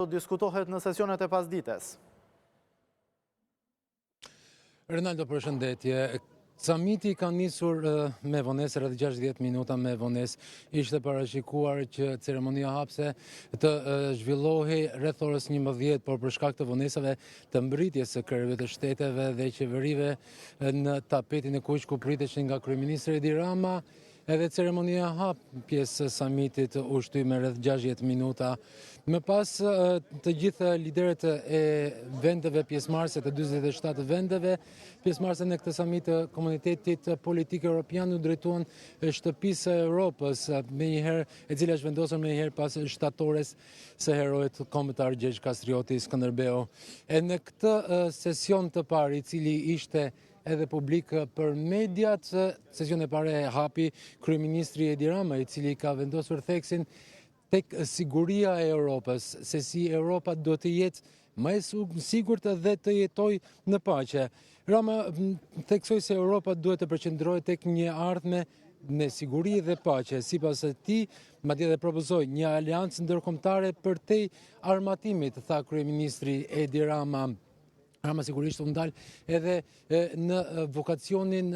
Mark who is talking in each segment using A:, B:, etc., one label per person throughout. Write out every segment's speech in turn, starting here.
A: Do diskutohet në sesionet e pasdites.
B: Renaldo, përshëndetje. Samiti ka nisur me vonesë, rreth 60 minuta me vonesë. Ishte parashikuar që ceremonia hapëse të zhvillohej rreth orës 11, por për shkak të vonesave të mbërritjes së krerëve të shteteve dhe qeverive në tapetin e kuq ku priteshin nga kryeministri Edi Rama, Edhe ceremonia e hapjes së samitit u shty me rreth 60 minuta. Më pas të gjithë liderët e vendeve pjesëmarrëse të 47 vendeve pjesëmarrëse në këtë samit të komunitetit politik europian u drejtuan shtëpisë së Europës, menjëherë e cila është vendosur menjëherë pas shtatores së heroit kombëtar Gjergj Kastrioti Skënderbeu. E në këtë sesion të parë i cili ishte edhe publik për mediat. Sesionin e parë e hapi kryeministri Edi Rama, i cili ka vendosur theksin tek siguria e Europës, se si Europa do të jetë më e sigurt dhe të jetojë në paqe. Rama theksoi se Europa duhet të përqendrohet tek një ardhme në siguri dhe paqe. Sipas tij, madje dhe propozoi një aleancë ndërkombëtare përtej armatimit, tha kryeministri Edi Rama. Rama sigurisht u ndal edhe në vokacionin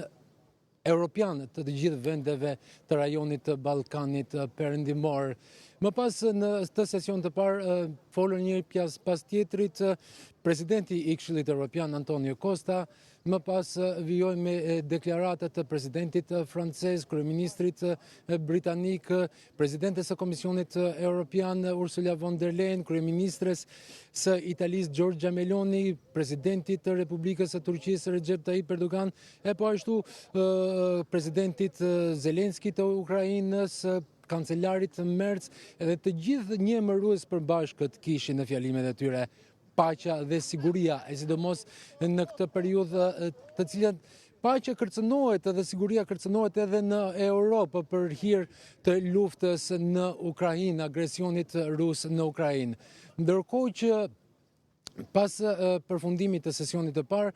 B: europian të të gjithë vendeve të rajonit të Ballkanit Perëndimor. Më pas në këtë sesion të parë folën një pas tjetrit presidenti i Këshillit Europian Antonio Costa, më pas vijoi me deklaratat të presidentit francez, kryeministrit britanik, Presidentes së Komisionit Europian Ursula von der Leyen, kryeministres së Italisë Giorgia Meloni, presidentit të Republikës së Turqisë Recep Tayyip Erdogan, e po ashtu presidentit Zelenski të Ukrainës, kancelarit Merz, edhe të gjithë një emërues të përbashkët kishin në fjalimet e tyre paqja dhe siguria, e sidomos në këtë periudhë të cilën paqja kërcënohet edhe siguria kërcënohet edhe në Europë për hir të luftës në Ukrainë, agresionit rus në Ukrainë. Ndërkohë që pas përfundimit të sesionit të parë,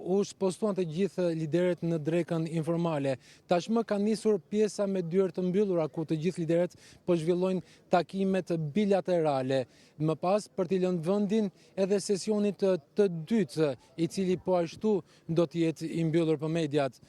B: u spostuan të gjithë liderët në drekën informale. Tashmë ka nisur pjesa me dyer të mbyllura, ku të gjithë liderët po zhvillojnë takimet bilaterale. Më pas, për t'i lënë vendin edhe sesionit të dytë, i cili po ashtu do të jetë i mbyllur për mediat.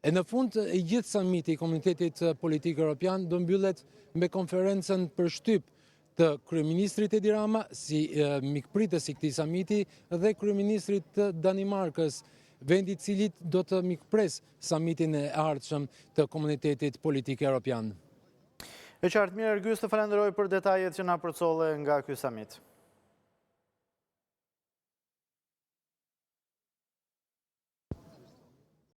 B: E në fund, i gjithë samiti i Komunitetit Politik Europian do mbyllet me konferencën për shtyp të kryeministrit Edi Rama si mikpritës i këtij samiti dhe kryeministrit të Danimarkës, vendi i cilit do të mikpresë samitin e ardhshëm të Komunitetit Politik Europian.
A: E qartë mirë, Ergys, të falenderoj për detajet që na përcolle nga ky samit.